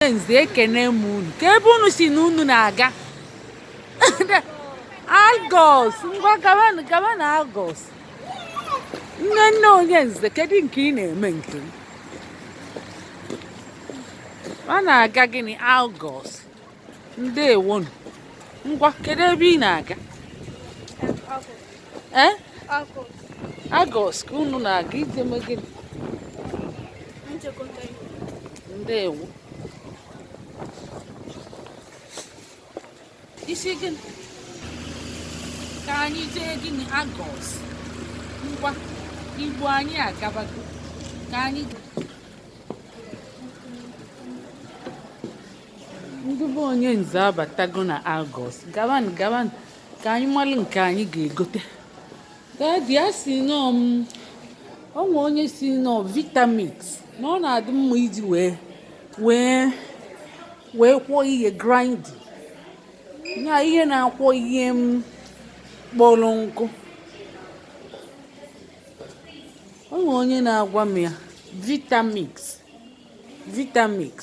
Nze, ekene m unu. Ka ebe unu si na unu na-aga Argos. Ngwa, gawanụ, gawanụ Argos. Nne nne onye nze, kedu nke ị na-eme? Nke m ọ na-aga gịnị? Argos. Ndewonu. Ngwa, kedu ebe ị na-aga? Ee, Argos ka unu na-aga ije mee gịnị? Ndewo. Isi gịnị ka anyị jee gịnị? Argos. Ngwa, Igbo, anyị agabago. Ka anyị ndị be onye nze abatago na Argos. Gawanụ, gawanụ, ka anyị malụ nke anyị ga-egote. Daddy a sị nọ m onwe onye si nọ Vitamix na ọ na-adị mma iji wee kwọọ ihe, grind ya, ihe na-akwọ ihe m kpọrọ nkụ. Onwe onye na-agwa m ya Vitamix, Vitamix.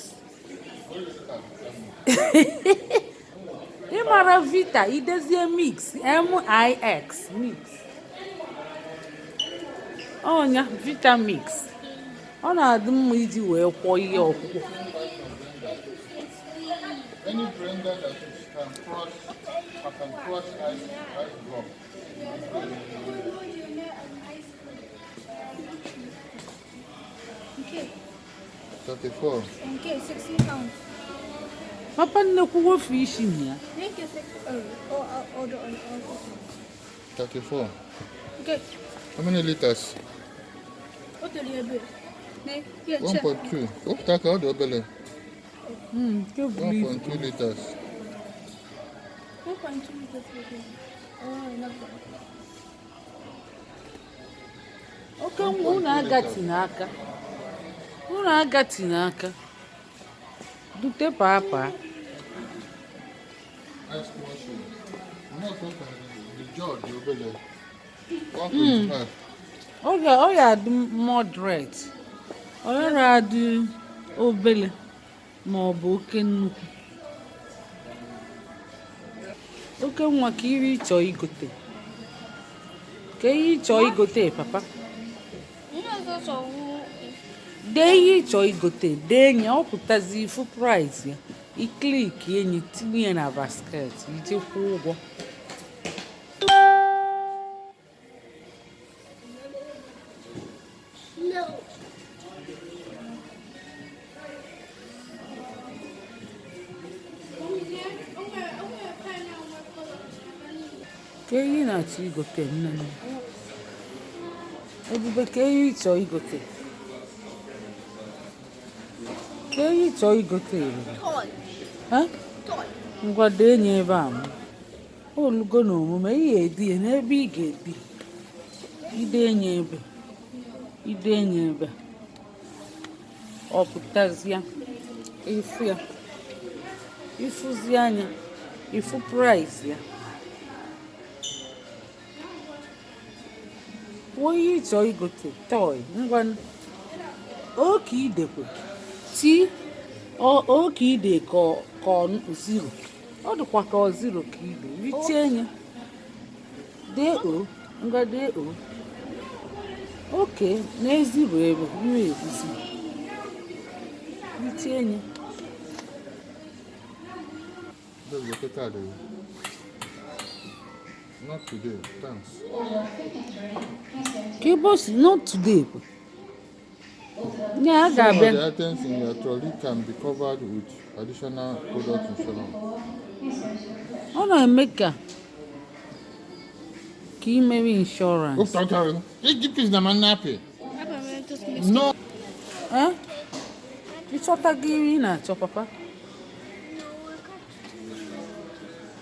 Ị mara Vita, idezie mix, mix, mix. Ọnya Vitamix, ọ na-adị mma iji wee kwọọ ihe ọkwụkwọ. Any blender that can crush ice block. Nke 34. Nke £16. Papa nnekwu, wefu isi na ya. Nke six oh oh order on oh. 34. Okay. How many liters? What do you do? Ne, yeah, check. 1.2. Wepụta ka ọ dị obele. Nke buru ibu. 1.2 liters. 1.2 liters. Okay. Oh, not bad. Oke nwa, unu agati n'aka, unu agati n'aka dute papa. Ice crushing. Not so the jar dị obele. 1.5. Ọ ya adị moderate, ọ yara adị obele ma ọ bụ oke nnukwu. Oke nwa, ka iri ịchọ igote, ka ihe ịchọ igote, papa. Dee ihe ịchọ igote, dee nye, ọ pụtazi, ifu price ya, i click enyi, tinye ya na basket, ije kwụọ ụgwọ. No. Ka ihe ị na-achọ igote, nne nne Ebube? Ka ihe ịchọ igote, ka ihe ịchọ igote, Ebube? Toy. Ha? Toy. Ngwa, dee nye ebe a. M olugo na omume ị ga-edi ya n'ebe ị ga-edi ide nye ebe ide nye ebe ọ pụtazịa, ịfụ ya, ịfụzi anya, ịfụ price ya. Kwuo ihe ịchọ igote. Toy. Ngwa, oke idekwe ti oke ide ka ọ zero, ọ dịkwa ka ọ zero ka ide richie nye. Dee o. Ngwa, dee o. Oke n'eziro ebe ire egusi richie nye. Let's go card. Not today, thanks. Ka ebe o si not today bụ nye a Some of ga-abịa. the items in your trolley can be covered with additional product insurance. Ọ na-eme ka imewe insurance. Oh, sorry. This is na nappy. No. Ee, ịchọtago ihe ị na-achọ, papa?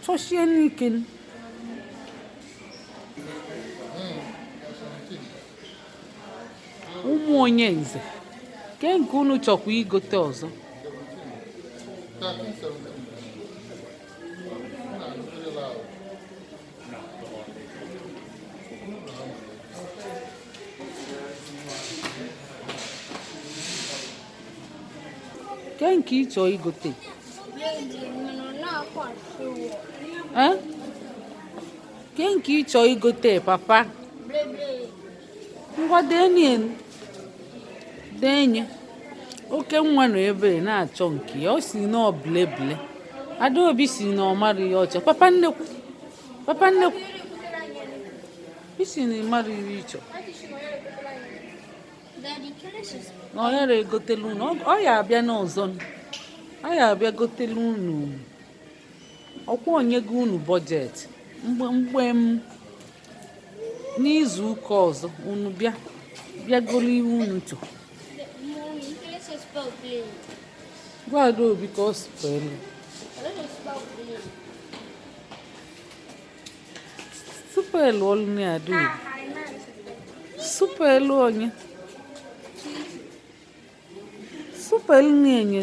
Chọsie n'ike. Ụmụ onye nze, ke nke unu chọkwa igote ọzọ? 13, 17. Nah, it's very loud. Ke nke ị chọọ igote? Eh? Ke nke ị chọọ igote, papa? Ngwa denye denye. Oke nwa nọ ebe a na-achọ nke ya. Ọ si na ọ bleble. Adaobi si na ọ mara ihe ọ chọọ. Papa nnekwu, papa nnekwu, ị si na ị mara ihe ị chọọ. Na ọ yara egotelu unu. Ọ ya abịa n'ọzọ. Ọ ya abịa gotelu unu. Ọkwa onyego unu budget. Mgbe m n'izu ụka ọzọ unu bịa bịa goro ihe unu chọrọ. Gwa Adaobi ka ọ spell. Spell ọlụ na Adaobi. Spell onye. Spell na-enye.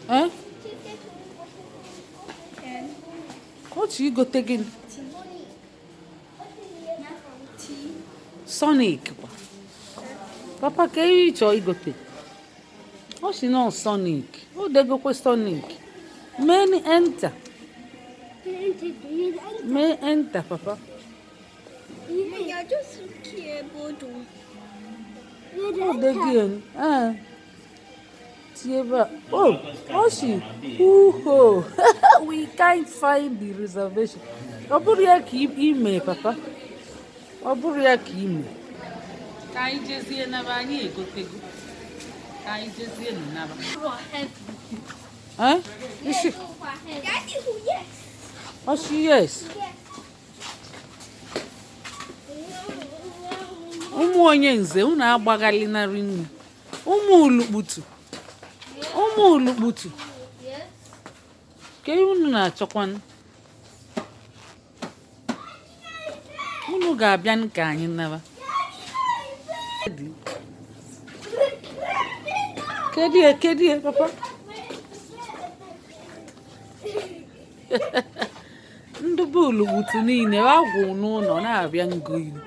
Eh? Ọ chọ igote gịnị? Sonic kwa. Papa, ka ihe ị chọọ igote? Ọ sị na ọ Sonic. O degokwe Sonic. Mee enter. Mee enter, papa. O dego ya. Ee. Tie ebe a. Oh, ọ sị, uho. We can't find the reservation. Ọ bụrụ ya ka ime, papa. Ọ bụrụ ya ka ime. Ka anyị jezie naba, anyị egotego. Ka anyị jezie naba. Eh? Isi. Ọ sị yes. Ụmụ onye nze, unu agbaghalinarị nne. Ụmụ ulukputu. Ụmụ ulukputu. Ka ihe unu na-achọkwanụ? Unu ga-abịa ka anyị naba. Kedu ya, kedu ya, papa? Ndị bụ ulukputu niile agwụ n'ụlọ na-abịa ngo ilu.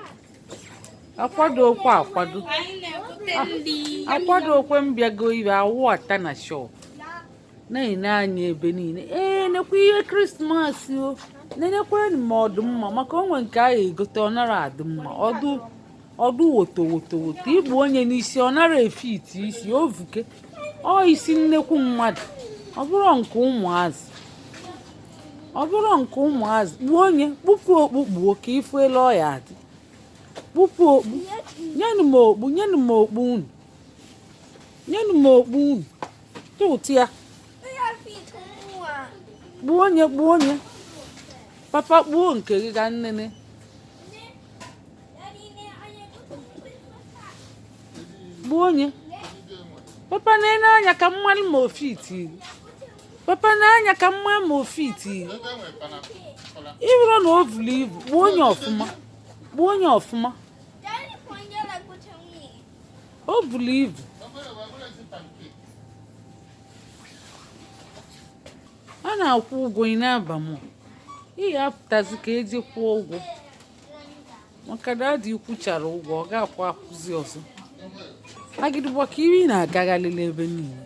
Akwadokwa akwado. Akwadokwe mbịago ibe awụ ata na shop. Na-ene anya ebe niile. Ee, nekwa ihe Christmas o. Nenekwe ma ọ dị mma maka onwe nke a egote ọ nara adị mma. Ọdụ ọdụ woto woto woto. Igbu onye n'isi ọ nara efe ite isi ovuke. Ọ isi nnekwu mmadụ. Ọ bụrụ nke ụmụazị. Ọ bụrụ nke ụmụazị. Kpuo onye, kpupu okpu kpuo ka ifu elu ọ ya adị. Kpupu okpu. Nyenụ m okpu, nyenụ m okpu unu. Nyenụ m okpu unu. Tụtụ ya. Kpuo onye, kpuo onye. Papa, kpuo nke gị ka nnene. Kpuo onye. Papa, na-ene anya ka mmalụ ma ofiti. Papa, na-anya ka mma ma ofiti. Ịbụrụ na o buru ibu, kpuo onye ọfụma. Kpuo onye ọfụma. O buru ibu. A na-akwụ ụgwọ ị na-aba mụ. Ị ga-apụtazi ka eji kwụọ ụgwọ. Maka daddy kwụchara ụgwọ, ọ ga-akwụ akwụzi ọzọ. Agịdịgba ka iri na-agagharịla ebe niile.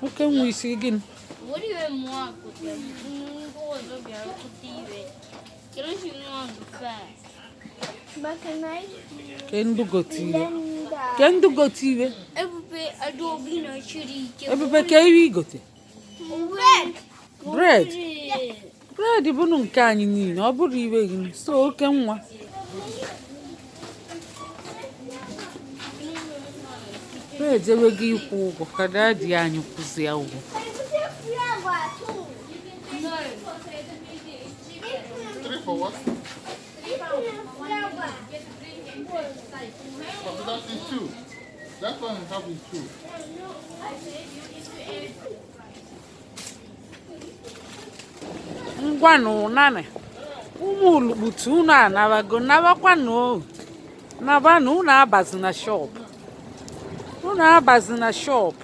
Oke nwa isi gịnị? What do you want with them? Ke ndụ gote iwe. Ke ndụ gote iwe. Ebube Adaobi na Chirike. Ebube, ke ihe igote? Bread. Bread. Bread bụnụ nke anyị niile, ọ bụrụ iwe gị. So oke nwa. Ejewego ịkwụ ụgwọ ka daddy anyị kwụzie ụgwọ. Three for what? But that is two. That one is having two. Ngwanụ, nanị ụmụ Ụmụ ulukputu, unu anabago, nabakwanụ o. Nabanụ, unu abazi na shop, unu abazi na shop.